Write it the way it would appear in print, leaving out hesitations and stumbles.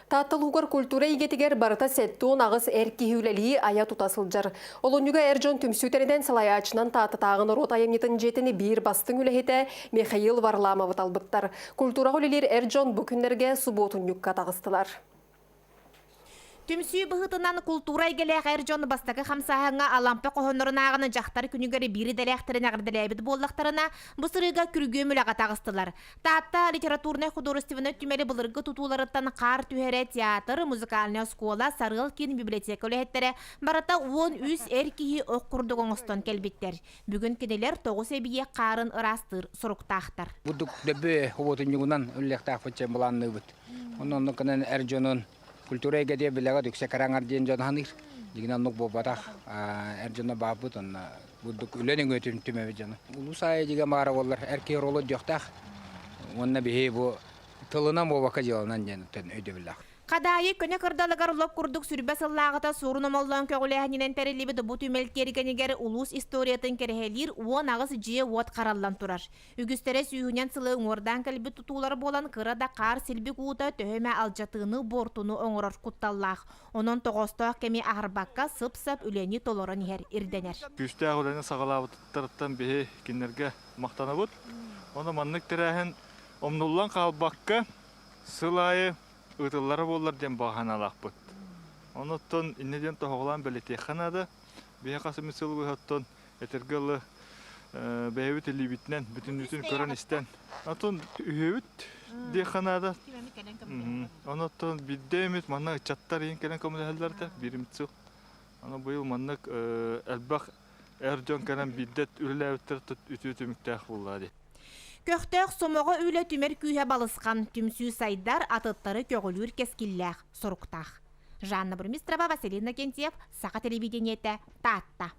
Таатта улуугар культура эйгэтигэр барыта 78 эр киһи үлэлии айа-тута сылдьар. Олунньуга эр дьон түмсүү тэринэн салайааччынан Тааттатааҕы норуот айымньытын дьиэтин биир бастыҥ үлэһитэ Михаил Варламовы талбыттар. Культураҕа үлэлиир эр дьон бу күннэргэ субуотунньукка таҕыстылар. Түмсүү быһыытынан култуура эйгэлээх эр дьон бастакы хамсааһыҥҥа Алампа хоһооннорун ааҕан дьахтар күнүгэр биир идэлээхтэрин эҕэрдэлээбит буоллахтарына, бу сырыыга күргүөм үлэҕэ таҕыстылар. Таатта литературнай-художественнай түмэли былыргы тутууларыттан хаар түһэрэ театр, музыкальнай оскуола, Сарыал киин библиотека үлэһиттэрэ барыта 13 эр киһи ох курдук оҥостон кэлбиттэр. Бүгүн кинилэр тоҕус эбийиэк хаарын ыраастыыр соруктаахтар. Бурдук дөбү уотунньугунан үллэхтээхпит дьэн былаанныыбыт. Онон оннук гынан эр дьонун культура эйгэтигэр билэҕэ үксэ караҥар диэн дьон ханыыр. Дигинэн оннук буолбатах. Эр дьоно бааппыт онно бурдук үлэ нөҥүө түмэбит дьону. Улуус аайы дьигэ маара буоллар эр киһи оруолу өйдүөхтээх. Уонна биһи бу тылынан буолбакка дьыаланан диэн өйдөбүллээх. Хадаайы көнө кырдалыгар лоп курдук сүрбэ сыллааҕыта суорун омоллоон көҕүлээһининэн тэриллибит бу түмэл тиэргэнигэр улуус историятын кэрэһэлиир 18 дьиэ-уот хараллан турар. Үгүстэрэ сүүһүнэн сылы уҥуордаан кэлбит тутуулар буолан кыра да хаар силбик уута төһө эмэ алдьатыыны, буортуну оҥорор кутталлаах. Онон тоҕоостоох кэми аһарбакка сып-сап үлэни толорон иһэр ирдэнэр. Күүстээх үлэни саҕалаабыттарыттан биһи кинилэргэ махтанабыт. Онон маннык тэрээһин умнуллан хаалбакка сыл аайы ыытыллара буоллар диэн баҕа санаалаахпыт. Онуттан инньэ диэн тоһоҕолоон бэлиэтиэххэ наада. Биһи хас эмит сыл быһа оттон этэргэ дылы бэйэбит илиибитинэн бүтүннүүтүн көрөн-истэн отон үһүөбүт диэххэ наада. Онуттан биирдэ эмит манна ыччаттар иһин кэлэн көмөлөһөллөр этэ биир сыл. Аны быйыл маннык элбэх эр дьон кэлэн биирдэ үлэлээбиттэр үтүө түмүктээх буолла дии. Көхтөөх сомоҕо үлэ түмэр күүһэ балысхан, түмсүү сайдар, атыттары көҕүлүүр кэскиллээх соруктаах. Жанна Бурмистрова, Василий Иннокентьев, Саха телевидениетэ, Таатта.